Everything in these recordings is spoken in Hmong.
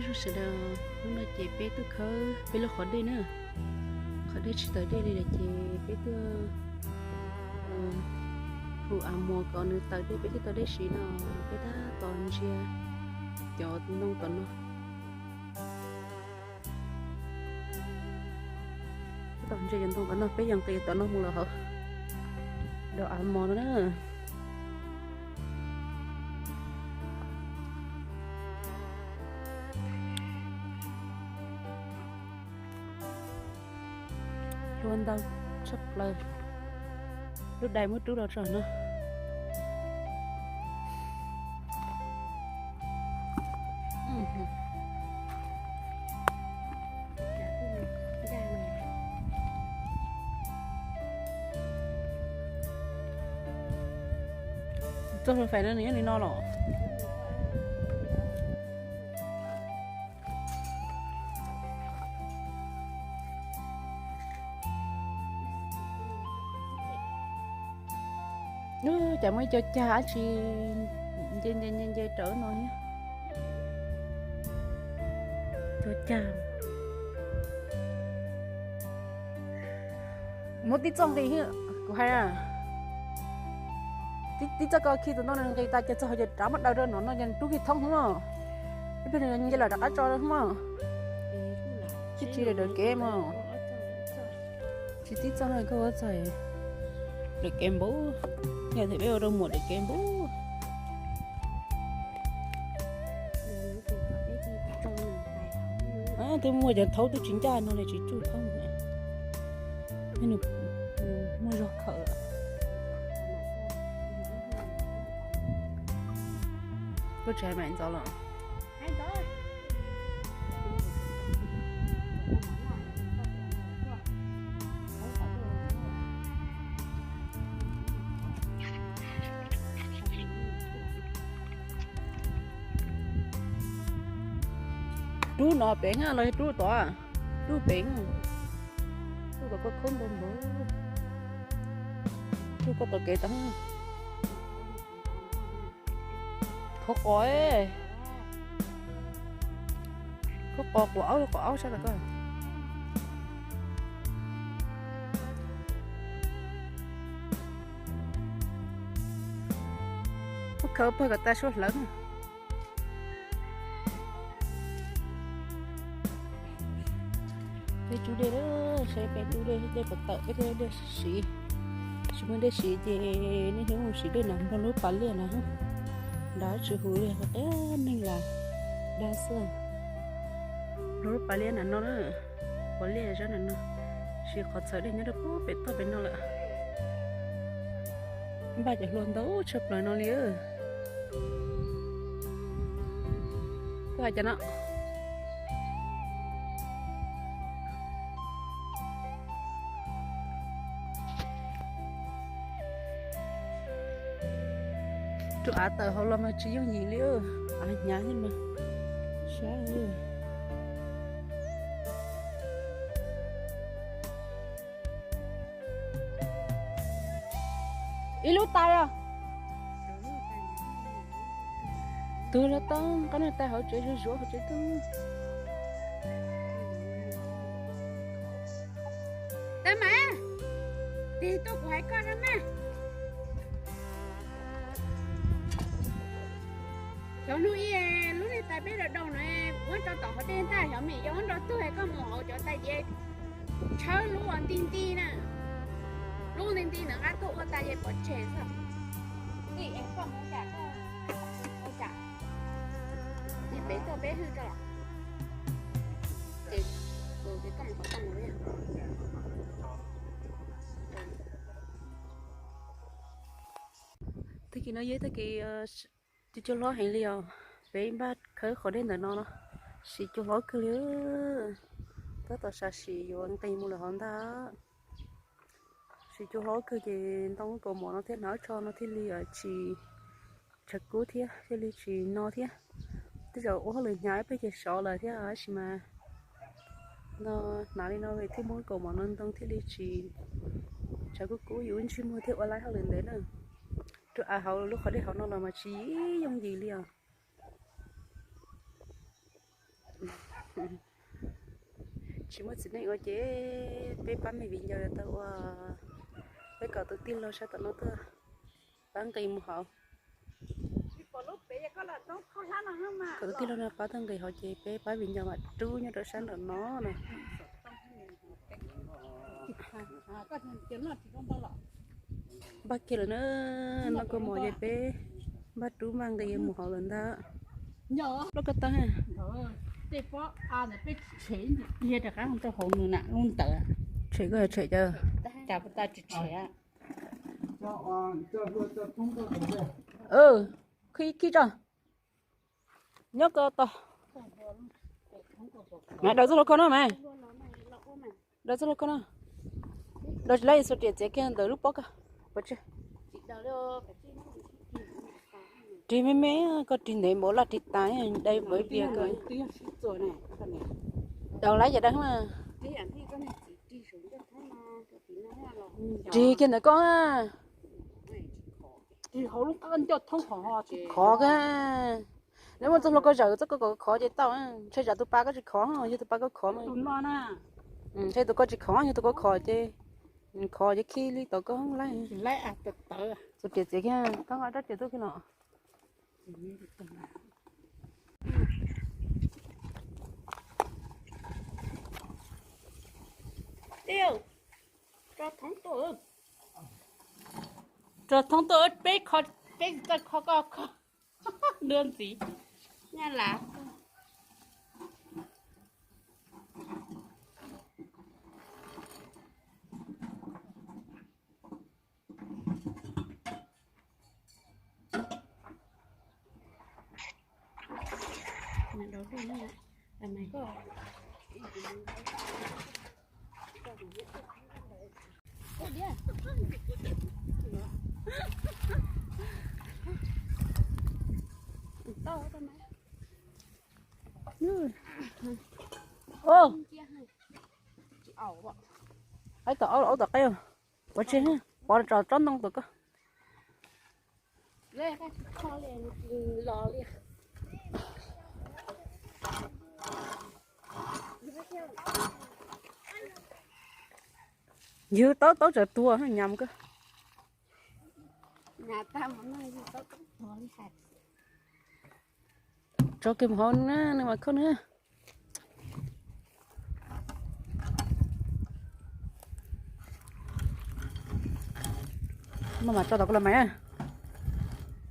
Sawv daws, hnub no ces peb tuaj khawb peb lub qhov dej na. Qhov dej tsis tawm dej li lawm ces peb tuaj hu av mos kom nws tawm dej peb thiaj tau dej siv no. Peb tab tom ntsia cov ntoo tom no. Tab tom ntsia cov ntoo tom no, peb yuav nqis tom no mus lawm hauv, dau av mos no na. Hlua ntau tshaj plaws. Lub dais muab rub los tso no. Txoj hlua fais no nws nyob li no los. Cas muaj ib co cag dab tsi nce nce nce nce raws no thiab. Co cag. Muab tib txoj nqis, kuv hais, tib txoj ko khi tus ntoo nqis tas ces txog hauv ces rov muab daws rau no no ces rub kiag thoob xwb no. Ib pliag nws nce los rov qab tso xwb mog. Tsis tsis daws kev mog. Tsis tib txoj koj ua txog daws kev npaum, yog tias peb ua rau muam daws kev npaum. Twb muaj cov thaub twb tsis ncaj no li tsis tsuj thoob. Nws muaj zog khawm lawm. Koj tsis hais Maiv Ntxov los? Rub no pem los yog rub tod? Rub pem, rub kom koj khaub npau npau, rub koj tom kev tod. Qhov qos, qhov qos quav aub, quav aub sab tom koj. Muab khawb pawg kom tas suab hlawv na. Peb cub dej, saib peb cub dej, dej puas tawm peb thiaj dej siv. Tsis muaj dej siv ces niaj hnub mus siv dej na, nrog lub pas liaj na. Nrad tsis huv li, qhov qia neeg las dag xwb. Nrog lub pas liaj na no na, pas liaj zab na no, siv qhov txhawv dej nyob rau pem toj pem no lawm. Npaj cov hlua ntau tshaj plaws no li. Koj hais cas no? Rau av tawm hauv los mas tsis yooj yim li, av hnyav thiab mas sab. Ib lub tais os. Tus los tau, qab no tais hauv tsev zuj zus hauv tsev tub. Tau mas, tig tuaj kuv hais koj na mas. Xyov hnub ib lub niag tais peb daus daus no muab tso tom qhov dej ntag, xyov me yog muab nrog tuag koj mus hauv cov tais diav tshawb lub nti nti na. Lub nti nti ntawd nqa tuaj ua tas ces pov tseg xwb. Koj mus cas, koj ua cas, ces peb tuaj peb hwj rau los. Ces, ces koj mus qhov koj mus. Tag kis no yog tag kis cua hlob heev li os. Peb npaj khawb qhov dej ntawm no no, siv cua hlob kawg li. Tab tom sam sim yuav nqis mus lawm hauv ntag. Siv cua hlob kawg ces ntoo kaus mom no thiab hnav tsho no thiaj li tsis tshav kub thiab thiaj li tsis no thiab. Tej zaum ua hauj lwm hnyav ib pliag ces sov lawm thiab tab sis mas no hnav li no thiaj muab kaus mom no ntoo thiaj li tsis tshav kub kub yus ntsej muag thiaj ua laib hauj lwm ntev na. Rau av hauv lub qhov dej hauv no los mas tsis yooj yim li os. Tsis muaj txiv neej ua ces peb pab me viv ncaus tau ua, peb kom tus tij laug sab tom no tuaj pab nqis mus hauv. Kom tus tij laug no pab tuaj nqis hauv ces peb pab viv ncaus mam rub nyob rau sab nraum no na. Npaj kiag lawm na, noj kua mov ces peb npaj rub npaj nqis mus hauv lawm ntag. Lub ko taw, tshem koj tshem cas, khib khib tso, nyob ko tau. Mas daws txoj hlua kho no mas, daws txoj hlua kho no, daws tsis laib xuas riam txiav kiag ntawm lub pob ko, puas tsi? Rig me me, koj rig ntev npaum laj rig tas, dai npaum ib pliag ko. Daws laib ces daws mas. Rig kiag ntawm koj. Khov ka. Neb muaj txoj hlua koj zawm txoj koj kom khov ces tau. Ntshai tsam tus pas koj tsis khov, yog tus pas koj khov mas. Ntshai tus koj tsis khov, yog tus koj khov ces, khov ces khib li tau koj laib. Xuas riam txiav kiag, koj nqa rab riam tuaj kiag no. Rau thoob tuaj, peb, peb txawj kho koj kho. Dua ntxiv. Nyaj lav. Ub, aib tom aub los aub tom qab, pov tseg, pov tso tsob ntoo tom koj. Ywg taub taub tsawv tuag nyam koj. Tso kiag mus hauv na, nws mas khauj na. Maj mam tso tom koj los mas.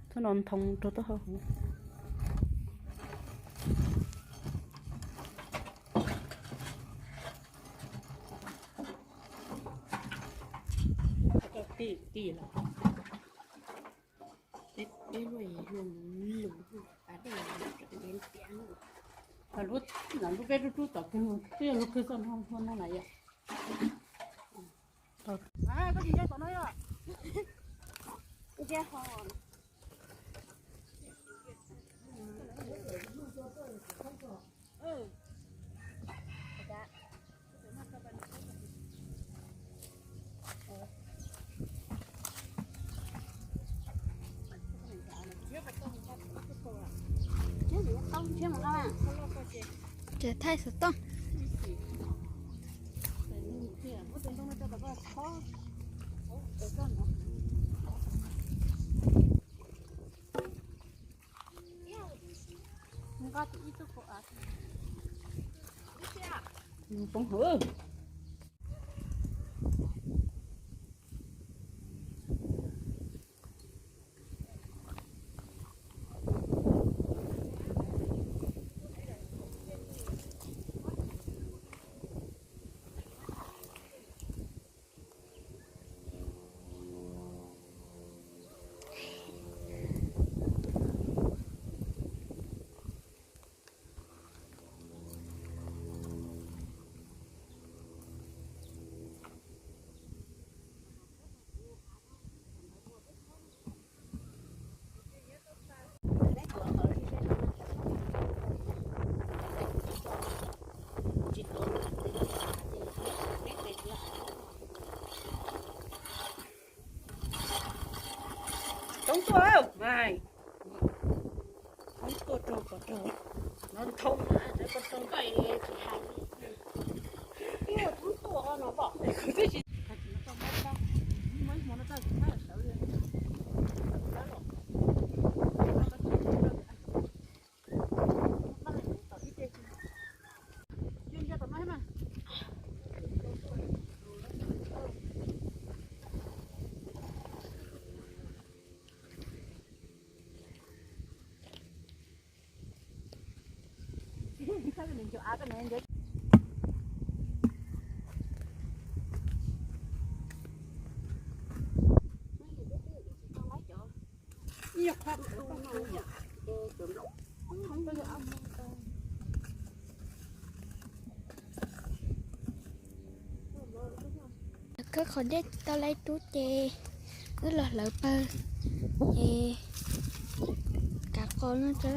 Txhob no nthoo rau taub hau. Lub peb rub rub tom kawg twb yog lub kawg txoj no no na yom. Koj tsis nyob tom no yom? Ces thaij xov tooj. Poob hauv. Toob tuaj, mas. Toob tuaj raug kom raug. Khawb qhov dej tau laib rub ces wb los hlawv pawg es kav qos no tso.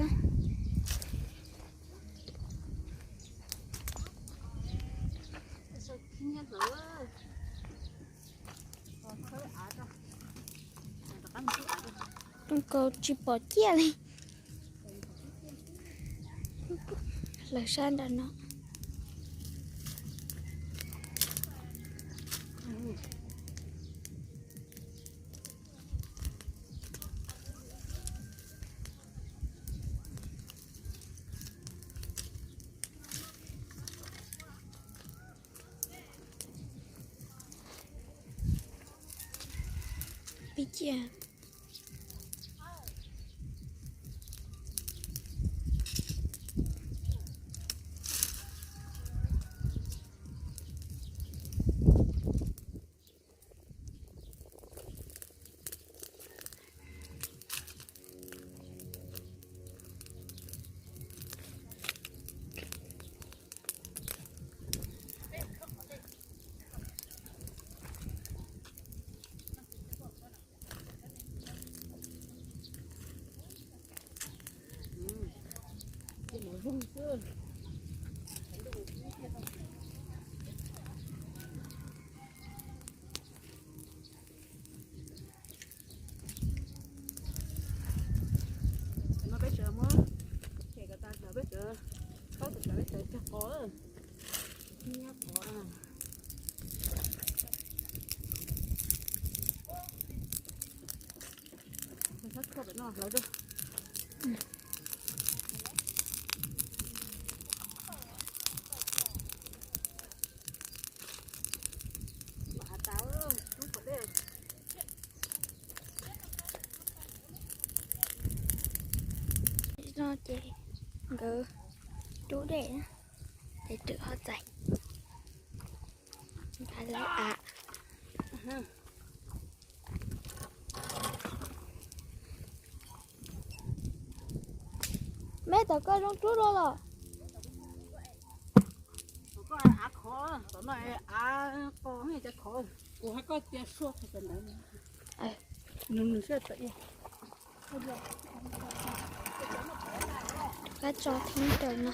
Nkaus tsis pom ciaj li. Hlawv sab nram no. Pib ciaj. No peb sawv muab, ces kom tas sawv peb sawv, khaub tas sawv peb sawv cog qos, nyiab qos. Sab khawb pem no hlawv rau. Mam hav tas rub qhov dej. No ces nkawd rub dej na, ces Trượm ho txais nkawd lawv av. Meb, tom koj zoo rub dua los? Tom koj av khov, tom no av qos, cov khov. Kuv hais koj tias suab qhov ntawd. Nws nws siab tawm. Kab tso thoob raws no.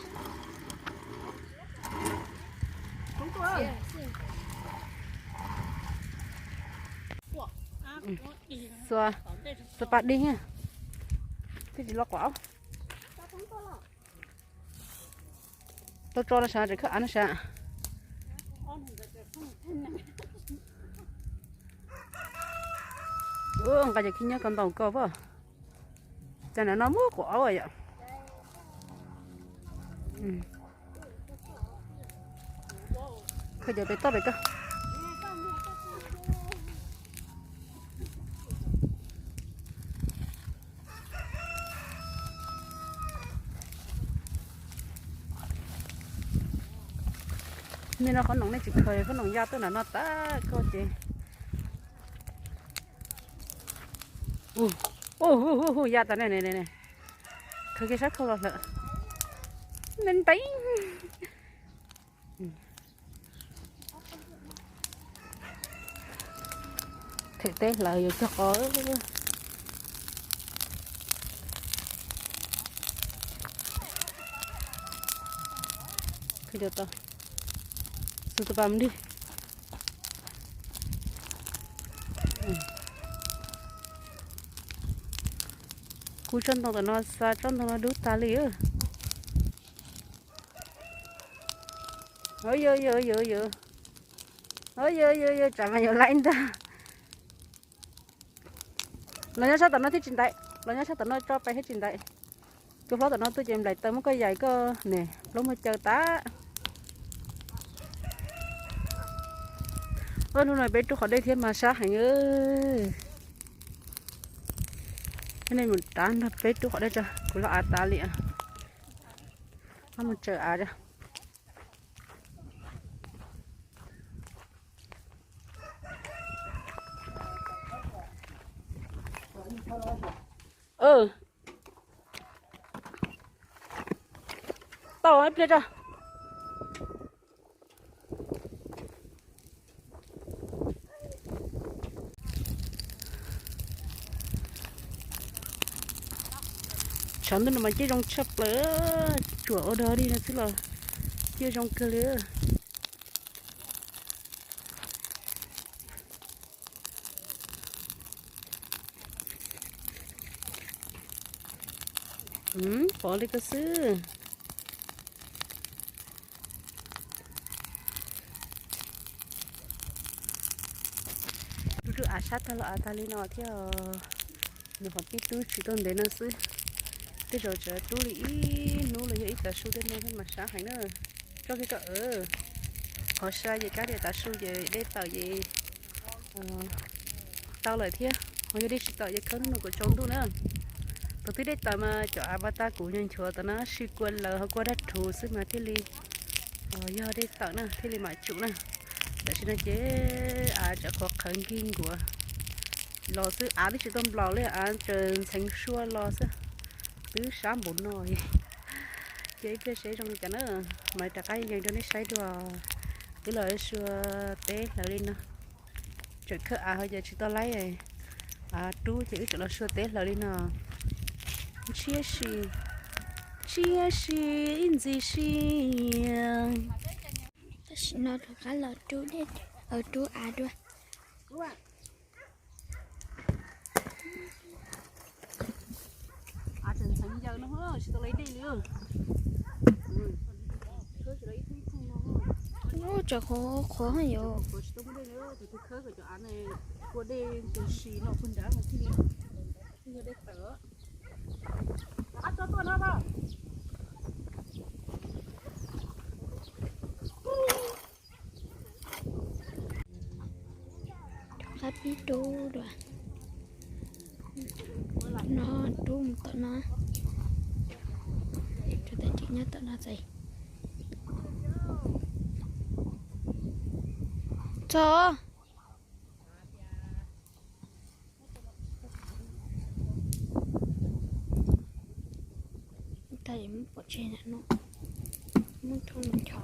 Xuas, xuas pas dig, thiaj tsis lo quav. Tau tso no sav, tseem khawb av no sav. Nqa cov khib nyiab ko ntaus koj pab. Cas ntawm no muab quav yom. Khaws cov pem toj pem koj. Nej no qhov noom nej tsis khaws, qhov noom ya tuaj nram no tag koj ces. Hu hu hu, ya tas ne ne ne. Khaws kiag sab khau los hlawm. Ntev ntev. Them teb hlawv yuav cog qos. Khaws cov tau, xu tus pas mus dig. Kuv tsob ntoo tom no xa tsob ntoo no dub tas li. Yog, yog, yog, yog. Yog, yog, yog, tsam mas yuav laib ntag. Los nyob sab tom no thiaj tsis ntaim, los nyob sab tom no tso pais thiaj tsis ntaim. Cua hlob tom no tuaj ces nplaim taws muab koj yaim koj ne, plaub muag caw tas. Hnub no peb rub qhov dej thiab mas sab heev. Nej mus rau nrog peb rub qhov dej tso, kuv los av tas li. Mus tsaws av. Tau ib pliag tso. Tshav ntuj no mas ciaj zoo tshaj plaws, tsuam ua dog dig no xwb los ciaj zoo kawg li. Pov li ko xwb. Rub rub av sab tag los av tag li no thiab. Nyuam qhuav pib rub tsis tau ntev no xwb. Tej zaum tseem rub li ib hnub los yog ib tav su tej no thiab mas sab heev na. Tso kiag koj. Qhov sai ces kab tias tav su ces dej tawm ces tau lawm thiab. Ho yog dej tsis tawm ces khawb hnub no kom tsaus ntuj na. Thaum twg dej tawm mas cov av npaj tag kuv nyob nchuav tom no sib kua lawm ho kua dab rhuv xwb mas thiaj li, yog dej tawm na thiaj li mam tsum na. Tam sim no ces av tseem qhuav qhawv nkig nkuav los xwb, av twb tsis tau nplaum li, av tseem ntxheev sua los xwb. Twb sab npaum no, ces ib pliag seb zoo li cas na, mam rov qab yees rau nej saib dua. Wb los sua teb hlawv li no, tseem khawb av ho ces tsis tau laib, av rub ces wb tseem los sua teb hlawv li no. Ntshiab si, ntshiab si ib ntxwg si. Tam sim no rov qab los rub dej, rub av dua. Av tseem ntxheev yaws no, tsis tau laib dej li. Ub, tsam qhuav qhuav yom. Tsis tau muaj dej li, tus twg khawb kom cov av no kua dej ntxeev si no puag nrad no thiaj li yog dej tawm. Rov qab tso tuaj no. Rov qab pib rub dua. No rub mus tom no. Rub tam sim nyob tom no txais. Txog. Tag muab pov tseg no, muab thoob ncho.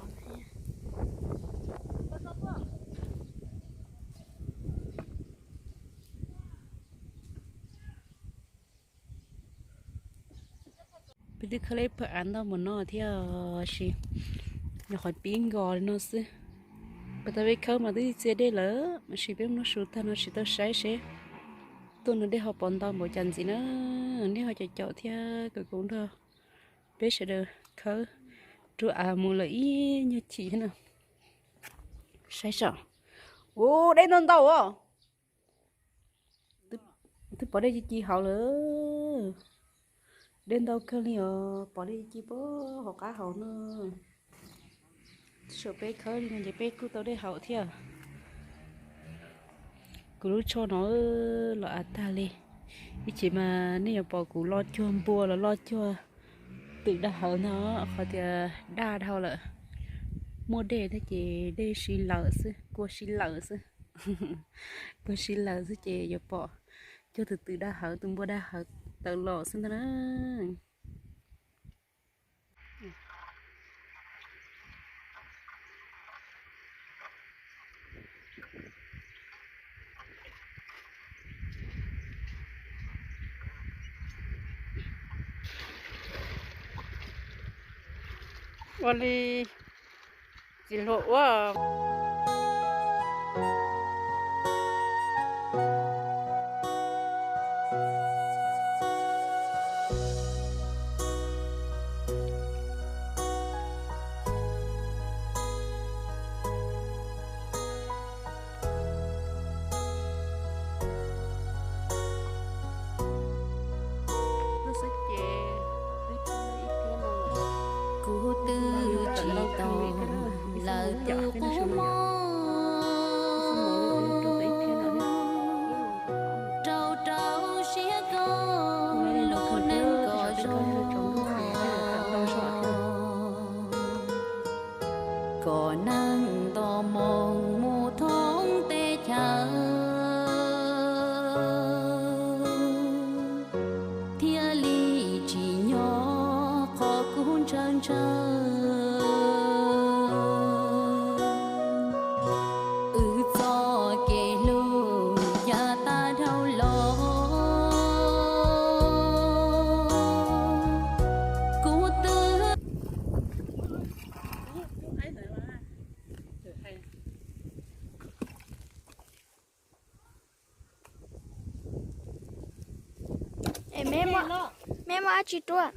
Peb twb khawb leb pawg av ntau mus no thiab, sis nyuam qhuav pib nkos li no xwb. Pas tas peb khawb mas twb txia dej lawm, mas sis peb muab su tag no tsis tau saib seb tuaj no dej ho pov ntau npaum cas ntxiv na. Nej ho caum caum thiab kom kuv nrog peb sawv daws khawb rub av mus lawm ib nyuag chim thiab na. Saib saib. Ua dej ntau ntau os. Twb pov dej ci ci hauv lawm. Dej ntau kawg li os, pov dej ci ci puag hauv qab hauv no. Saum peb khawb li no ces peb kuj tau dej haus thiab. Kuv lub tsho no los av tag li. Ib chim mas nej yuav pom kuv loj cuag npua los loj cuag twm daj hawv ntag, qhov tias daj dhau lawm. Muaj dej thiab ces dej si lawm xwb, kua si lawm xwb. Kua si lawm xwb ces yuav pom cuag tus twm daj hawv, tus npua daj hawv tawm los xwb ntag na. Ua li txiv hluas ua. Twb tsis tau lawv tus qub mob, rau rau siab koj lub neej kom zoo, kom neeg nto moo mus thoob teb chaws, thiaj li tsim nyog qhov kub ntshaw ntshaw. Wb txoj kev hlub yav tag dhau los, kuv twb Es me muaj, me muaj dab tsi rub?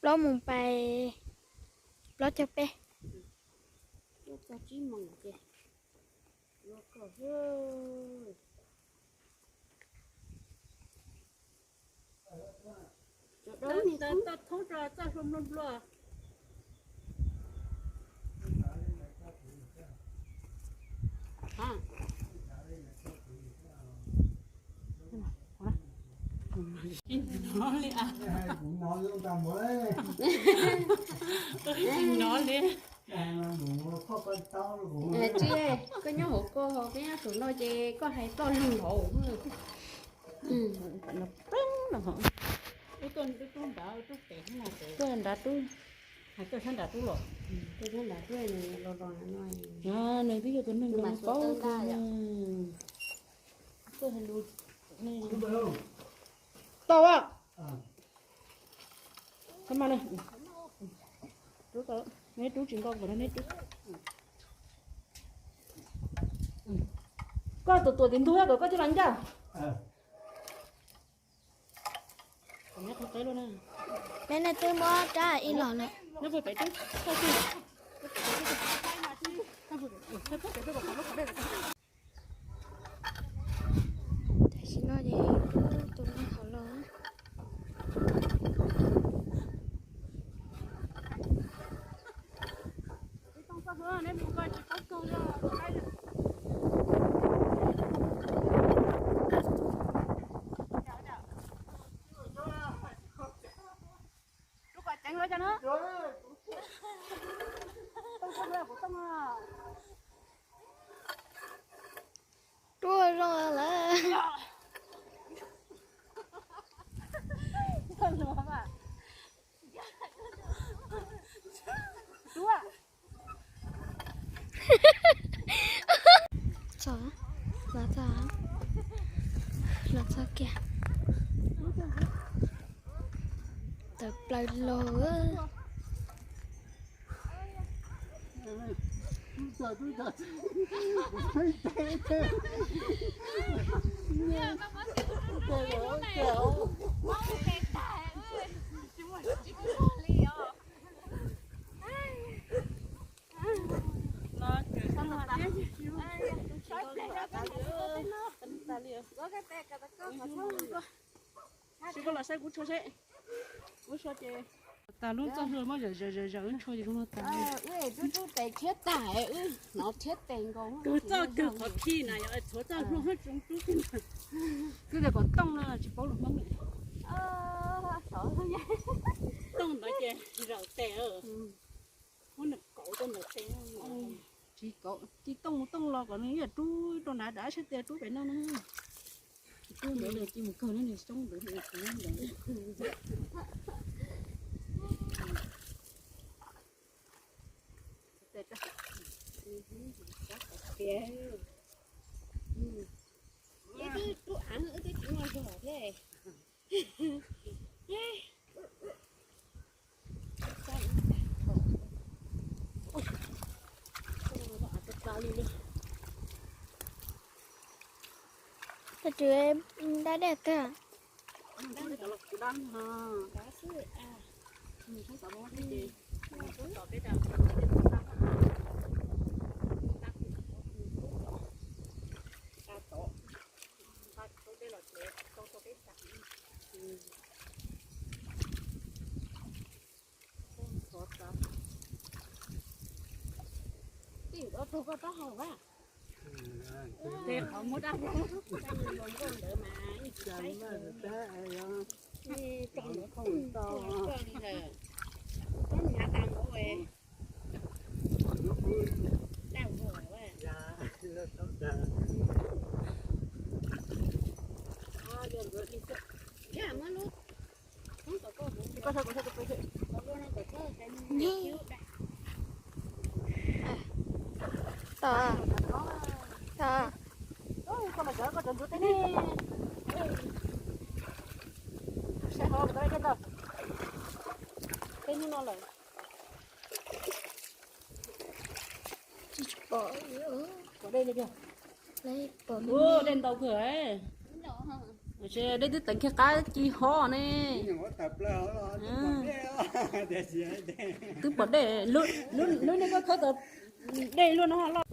Plaub moos pais plaub caug peb. Tsis hnov li as. Tsis hnov li. Tsis, koj nyob hauv ko, koj nyob saum no ces koj hais txoj lus hauv. Tuaj nrad rub, hais tuaj sab nrad rub los. Nws twb yog tus neeg paub. Tau a. Koj mas, neb rub tsis nto kom neb rub. Koj tus tuam tim ntug kom koj coj los ncaj. Peb nej twb muab rab ib los lawm. Tam sim no ces tus no hauv los. Rub kom ceev lawm cov no. Rub zoo lawm. Txog, los txog, los txog kiag. Tawm plaws los. Tsis koj los saib kuv tsho seb. Kuv tsho ces tas lub txoj hlua muab zawm zawm zawm zawm lub tsho ces zoo no tas. Wb rub rub tes thiab tas, wb hnov thiab tes nkaus. Tus txoj kawg qhov khi na yog tshuav txoj hlua hab tsoov rub. Kwv tias kom tooj no tsis paub lus Hmoob li. Tooj ntawd ces zawm tes. Muab nws kauv rau ntawm tes. Tsis kauv, ci tooj mus tooj los kom nws ib yam rub rau nrad dav sab tes rub pem no na. Tsis rub ntawd li ci mus kawg nws xyoob ntawd ntawd. Wb twb rub av wb twb tsis muaj zog thiab. Tsis dab dej twg. Tim ua tug koj taub hau a. Ces qhov muab dab nkauj ntawd mas ib tug saib kawg li lawm. Koj nyav tas nkaus es dab vog. Yog muab lub Tod, tod. Saib hov tau dej ntau. Peb hnub no lawm. Tsis pom. Pom dej li tiag. Pom dej ntau kawg. Dej twb teev kiag qab ci hov ne. Twb pom dej, lub niag koj khawb tau dej luaj no loj.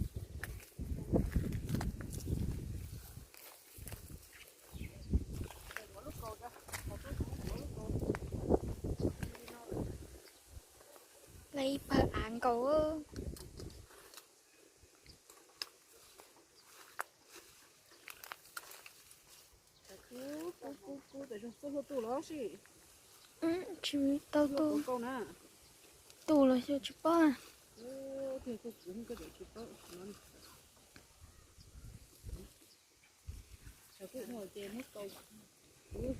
Lawv ib pawg av nkaus. Kub kub kub kub, tes zoo xub hlub tu los si. Tsis tau tu. Tu los xyov tsis paub. Tiag, kuv kuv koj tsis paub. Sawv kuj ua ces muab tau. Kuv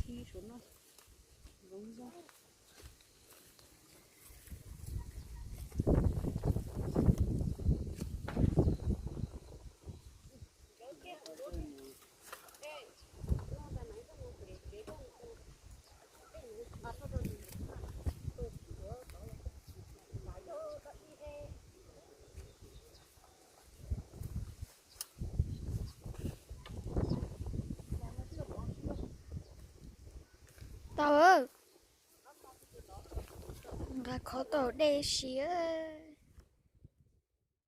khib suav no. Zoo zoo. Tau, nqa khov tau dej siav.